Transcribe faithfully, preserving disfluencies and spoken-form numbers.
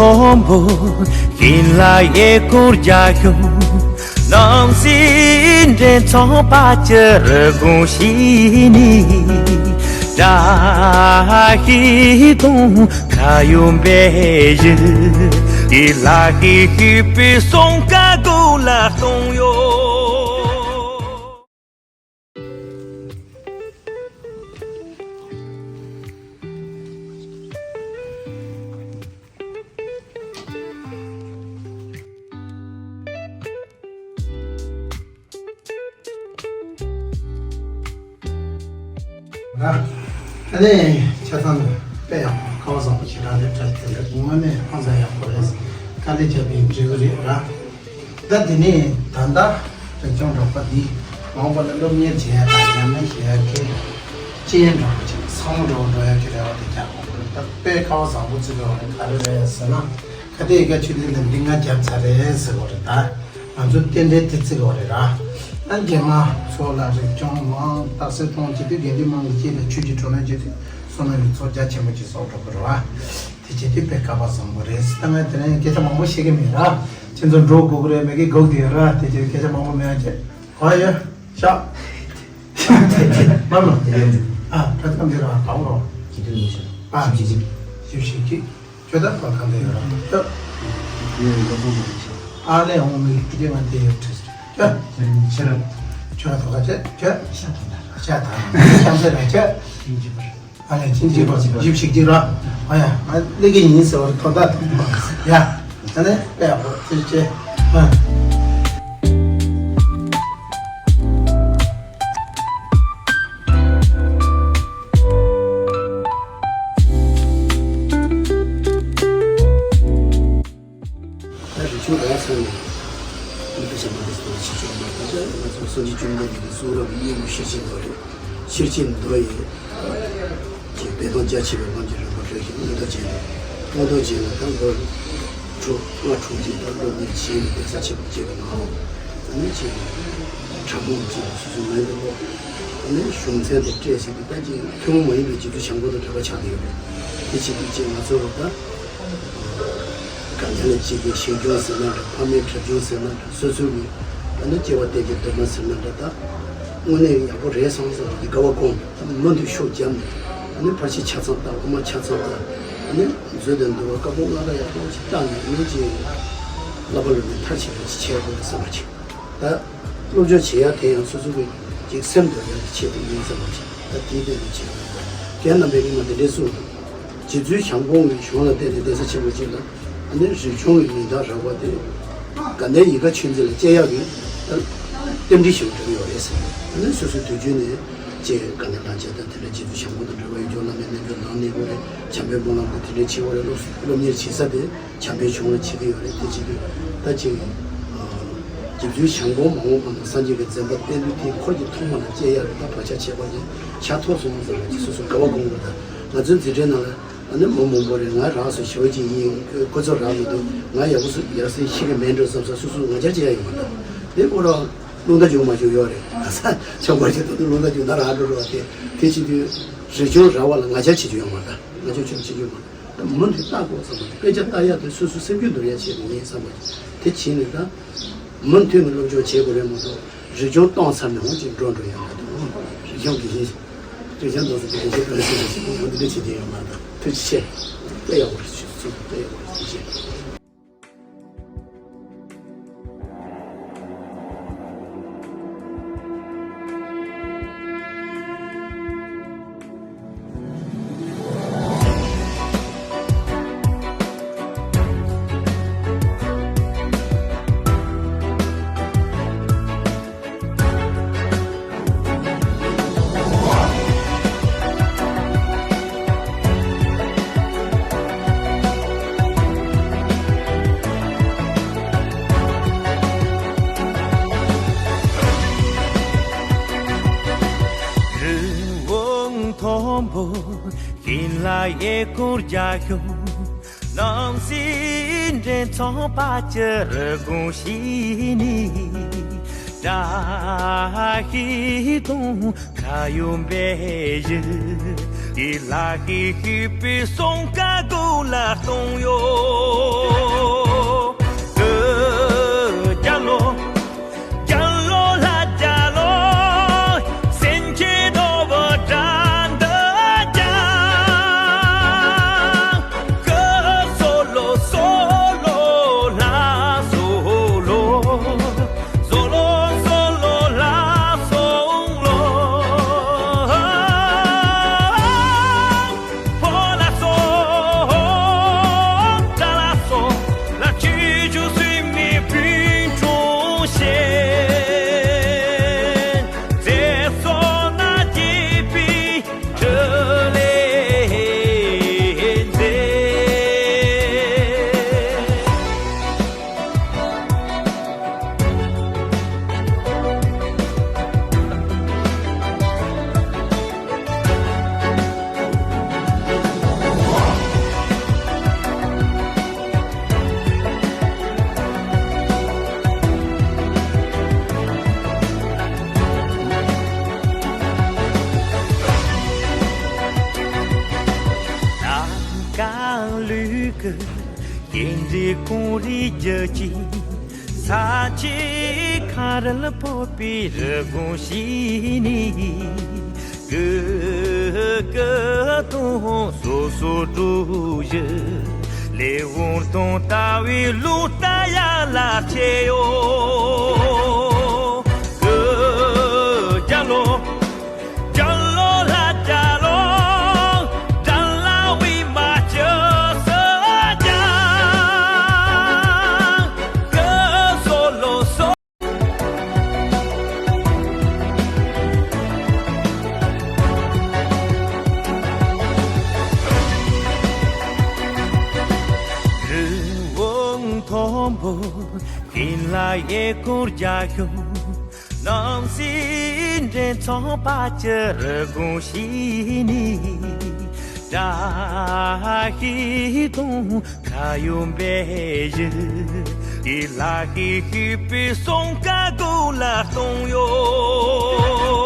མཐོན་པོ་ཤིང་ལ་གཡས་སྐོར་རྒྱ་གཞུང་། ནང་སྲིད་འདྲེན་ཚོང་པ་ཅི་རུ་དགོངས་ཤིག་ནི། བཀྲ་ཤིས་དང་ཁ་ཡོད་འབད་ཞུ། དེ་ལ་ཤིག་ཤིག་པའི་སོང་ཀ་གོ་ལ་གཏོང་ཡོད། ར། ཨ་ནི་ཆ་ཚང་དཔེ་ཡག་པོ་ཁ་བ་བཟང་པོ་ཞེ་དྲག་རེད། བཀྲ་ཤིས་བདེ་ལེགས། དངོས་གནས་ཧང་སང་ཡག་པོ་རེད། དཀའ་ལས་བརྒྱབ་པའི་འབྲས་བུ་རེད་ར། ད་དེ་ནས་ད་ལྟ་རིག་སྦྱོང་རོགས་པ་འདི་མ་འོངས་པ་ལ་སློབ་གཉེར་བྱེད་ཡ་དང་ཉམས་ལེན་བྱེད་ཡ་གི་ཅི་ཡན་འདྲ་བོ་ཅིག་ཚང་མ་འགྲོ་འགྲོ་ཡ་གི་རེ་བ་དེ་རྒྱག་དགོས་ཀྱི་རེད། ད་དཔེ་ཁ་བ་བཟང་པོ་བརྩི་དགོས་པ་རེད། ག་རེ་རེད་ཟེར་ན། ཁ་གཏད་ཡི་ག་ཆོས་ལུགས་ལ་འདི་ང་རྒྱབ་ཚར་རེད་ཟེར་དགོས་རེད། ད་ང་ཚོ་རྟེན་འབྲེལ་དེ་བརྩི་དགོས་རེད་ར། ཨ་རྗེས་མ་ཚོ་ལ་རིག་སྦྱོང་མང་རྟགས་གསལ་གཏོང་བྱེད་དུས་དགེ་འདུན་མང་གི་དཀྱིལ་ལ་ཆོས་ཀྱི་གྲོགས་ནས་བརྗོད་དུས་བསོད་ནམས་ཀྱི་ཚོགས་རྒྱ་ཆེན་པོ་ཅིག་གསོག་འགྲོ་གི་རེད་བ། དེ་བྱེད་དུས་དཔེ་སྐལ་པ་བཟང་པོ་རེད། ད་ང་དེ་རིང་སྐད་ཆ་མང་པོ་བཤད་ཀྱི་མེད་ར། ཁྱེད་ཚོ་འགྲོ་དགོས་ཀྱི་རེད། མ་གི་སྒུག་བསྡད་ཡོད་ར། དེ་བྱས་སྐད་ཆ་མང་པོ་མེད་ཡ་བྱས། ག་ཡོད་ཤག་མ་མ། ཨ་ཕྲ་ཐམ་འདི་ར་ག་བོ་རོ། ཅི་དུ་ནི་ཤག་ཨ་ཞིབ་ཞིབ་ཞིབ། ཞིབ་ཞིབ་ཀྱི་ཁྱོད་ད་ཕ་གང་དུ་ཡོད་ར། ཨ་ལས་འོང་མི་ཁྱེད་ང་དེ་ཡོད་ཁྲིས། ཁྱོད་ཁྱེད་རང་ཁྱེད་རང་ཁྱོད་ད་ག་ཁྱེད་ཁྱོད་ཤ་ཐང་ད་ཤ་ཐང་ཤ་ཚེ་ར་ཁྱོད། ཨ་ལས་ཕྱིན་ཅི་པ་ཞིབ་ཞིག་ཅི་ར། ཨ་ཡ་ང་ལས་ཀྱི་ཡིན་ཟེར་བར་ཐོག་མཐའ་ཐུག་པ་ཡ། ཨ་ནི་དཔེ་ཡག་པོ་ཚེ་ཆེ། ཨ། ད་རི་ཆུ་ར་ཚང་ནས་མི་དུ་ཞབས་པ་དེ་ཚོ་ཆེ་ཆུང་མ་ཐག་ད་ང་ཚོ་སངས་རྒྱས་བཅོམ་ལྡན་འདས་ཀྱི་གསུང་རབ་ཡིད་འགུགས་ཤེར་ཕྱིན་མདོ་རེད། ཤེར་ཕྱིན་མདོ་ཡི་ཀྱི་སྦས་དོན་རྒྱ་ཆེ་བའི་ལམ་གྱི་རིམ་པ་བགྲོད་ཅིང་མངོན་རྟོགས་རྒྱན་ནས་མངོན་རྟོགས་རྒྱན་ལ་ད་ལོ་དྲུག་ལྔ་དྲུག་ཅིག་ད་སློབ་གཉེར་བྱས་ནས་གདན་ས་ཆེན་པོ་བཅས་པའི་ནང་ཨ་ནི་ཅིག་དྲག་པོ་ཅིག་སོ་སོའི་མོན་དུ་ལོག་ཨ་ནི་གཞུང་ཚན་དང་སྤྲད་ཟིན་པའི་ད་ཅིག་ཐུན་མོང་མ་ཡིན་པའི་རྗེ་བཙུན་བྱམས་མགོན་དང་འབྲེལ་བ་ཆགས་ཀྱི་ཡོད་རེད། དེ་བྱེད་དུས་ཅིག་ང་ཚོ་ད། གང་ཅི་ལ་གཅིག་གི་ཞིང་སྐྱོང་ཟེར་ན་འདྲ། ཕ་མའི་གྲྭ་བྱུང་ཟེར་ན་འདྲ། སོ་སོའི་གི་ཨ་ནི་སྐྱེ་བ་བསྟན་གྱི་གདོད་མ་ཟེར་ན་འདྲ། ད་དངོས་གནས་ཡག་པོ་རེད་བསམ་བསམ་གྱི་དགའ་བ་སྐོང་། ད་མུ་མཐུད་ཤུགས་བརྒྱབ་ནས་ཨ་ནི་ཕར་ཕྱིན་ཆ་ཚང་བཏང་། དབུ་མ་ཆ་ཚང་བཏང་། ཨ་ནི་མཛོད་དང་འདུལ་བ་བཀའ་པོད་ལྔ་ཀ་ཡག་པོ་ཅིག་བཏང་ནས་ཨ་ནི་ཅིག་བསླབ་པ་ལ་ནི་མཐར་ཕྱིན་པ་ཅིག་བྱས་དགོས་རེད་བསམ་པ་ཅིག་ད་སློབ་སྦྱོང་བྱེད་ཡ་དེ་ཡང་སོ་སོ་གི་ཅིག་སེམས་དང་ལྡན་པའི་ཆེད་དུ་ཡིན་བསམ་པ་ཅིག་ད་དེའི་སྟེང་དུ་བྱེད་དགོས། རྒན་རྣམ་པས་སྔོན་མ་དེ་འདྲའི་གསུངས་འདུག་རྗེ་བཙུན་བྱམས་མགོན་གྱི་གཞུང་ལ་བརྟེན་ནས་གདན་ས་ཆེན་པོ་ཅིག་ལ་ཨ་ནི་རིག་སྦྱོང་གི་ཡོན་བདག་རག་པ་དེ་དགའ་ལྡན་ཡིད་དགའ་ཆོས་འཛིན་ལ་སྐྱེ་ཡག་གི་རྟེན་འབྲེལ་ཞིག་འགྲོ་གི་ཡོད་རེད་ཟེར། ཨ་ནི་སོ་སོའི་དུས་རྒྱུན་ནས་ཅིག་དགའ་ལྡན་ལྷ་མཇལ་དང་དེ་འདྲ་རྗེ་བཙུན་བྱམས་མགོན་དང་འབྲེལ་བ་ཡོད་ཀྱང་བླ་མའི་རྣལ་འབྱོར་ནང་གནས་དགོས་རེད། བྱམས་པའི་སྨོན་ལམ་དང་དེ་འདྲའི་བྱེད་དགོས་རེད། སློབ་སློབ་གཉེར་བྱེད་ས་དེ་བྱམས་པའི་གཞུང་ལ་བྱེད་ཀྱི་ཡོད་རེད། དེ་བྱེད་དུས་ད་ཅིག་རྗེ་བཙུན་བྱམས་མགོན་མ་འོངས་པ་ན་སངས་རྒྱས་ཀྱི་བསྟན་པ་བསྟན་དུས་དེ་འཁོར་གྱི་ཐོག་མ་ལ་སྐྱེ་ཡག་རེད། ད་བག་ཆགས་ཆད་པ་ཅིག་ཆགས་ཐུབ་སོང་ཟེར་བ་ཅིག་སོ་སོ་དགའ་བ་སྐོང་དགོས། ད་ང་ཚོའི་འཛིན་གྲྭའི་ནང་ལ་ཨ་ནི་མི་མང་པོ་རེད། ང་རང་ཚོ་ཞི་བ་ཅིག་ཡིན། ཁོ་ཚོ་རག་མི་འདུག་ང་ཡག་པོ་སུ་ཡག་སེ་ཤེས་ཀྱི་མེད་འགྲོ་བསམ་ས་སོ་སོ་ང་རྒྱལ་ཅི་ཡང་ཡོད་མ་རེད། དེ་ཁོ་རང་རླུང་རྟ་རྒྱུག་མ་རྒྱུག་ཡོད་རེད། ང་ས་ཆོག་པ་ཅིག་ད་དུང་རླུང་རྟ་རྒྱུག་ན་རག་འགྲོ་རོགས་དེ་དེ་བྱེད་དུས་རིག་སྦྱོང་རག་པ་ལ་ང་རྒྱལ་བྱེད་རྒྱུ་ཡོད་མ་རེད། ང་ཚོ་ཆོག་བྱེད་རྒྱུ་མ་རེད། ད་མུ་མཐུད་བལྟ་དགོས་བསམ་པ་དཔེ་ཆ་ལྟ་ཡག་དེ་སོ་སོ་སེམས་རྒྱུད་འདུལ་ཡག་ཆེད་དུ་ཡིན་བསམ་པ་དེ་བྱས་ནས་ད། མུ་མཐུད་ནས་སློབ་སྦྱོང་བྱེད་དགོས་རེད་མ་གཏོགས་རིག་སྦྱོང་གཏོང་ཚར་ནས་འོང་ཅིག་འགྲོ་འགྲོ་ཡག་མ་གཏོགས། རིག་སྦྱོང་གི་ཡིན། རིག་སྦྱོང་གཏོང་ས་གི་ཡིན་ཞེས་པའི་སེམས་ཀྱི་འོང་འདི་འདྲ་བྱེད་ཀྱི་ཡོད་མ་རེད། ཐུགས་རྗེ་ཆེ། དཔེ་ཡག་པོ་རེད། ཞུ་ཚུལ་དཔེ་ཡག་པོ་རེད། ཐུགས་རྗེ་ཆེ། རི་བོ་མཐོན་པོ་ཤིང་ལ་གཡས་སྐོར་རྒྱ་གཞུང་། ནང་སྲིད་འདྲེན་ཚོང་པ་ཅི་རུ་དགོངས་ཤིག་ནི། བཀྲ་ཤིས་དང་ཁ་ཡོད་འབད་ཞུ། ལ་ཧི་ཧི་པི་སོང་ཀ་གུ་ལ་སྟོང་ཡོ། རྒྱ་ལོ། རྒྱ་ལོ་ལ་རྒྱ་ལོ། སེང་ཁྱི་རྡོ་བོ་དྲ་འདི་རྒྱ། ཀི་སོ་ལོ་སོ་ལོ་ལ་སོ་ལོ། སོ་ལོ་སོ་ལོ་ལ་སོང་ལོ། ཕོ་ལ་སོ། ཏ་ལ་སོ། ལ་ཆུ་ཆུ་སུ་མི་ཕུན་ཆུང་ཤེས། རྩེ་སོ་ན་སྐྱིད་པའི་ཁྲི་ལེན་མཛད། ནམ་མཁའ་ལུས་ཀྱི་གེ་འདྲའི་ཀུང་རི་རྒྱུད་ཀྱི། ས་ཆའི་ཁ་རལ་ཕོག་པའི་རི་གུང་ཞིག་ནས། ཀི་ཀི་དུང་སོ་སོ་འགྲོ་བཞིན། ལས་འོང་དུང་ལྟ་བའི་ལུགས་ལྟ་ཡ་ལ་ཆེ་ཡོ། ཀི་རྒྱ་ལོ། རྒྱ་ལོ་ལ་རྒྱ་ལོ། དགྲ་ལ་བི་མ་ཅི་ས་རྒྱ། ཀི་སོ་ལོ་སོ། རི་བོ་མཐོན་པོ་ཀུན་ལ་ཡེ་ཀུར་རྒྱ་ཁྱོན། ནམ་སྲིད་འདྲེན་ཚོང་པ་ཅི་རི་གུང་ཞིག་ནི། བཀྲ་ཤིས་དུང་ཁ་ཡོམ་པའི་གཞི། དེ་ལ་ཧི་ཧི་པི་སོང་ཀ་གུ་ལ་སྟོང་ཡོ།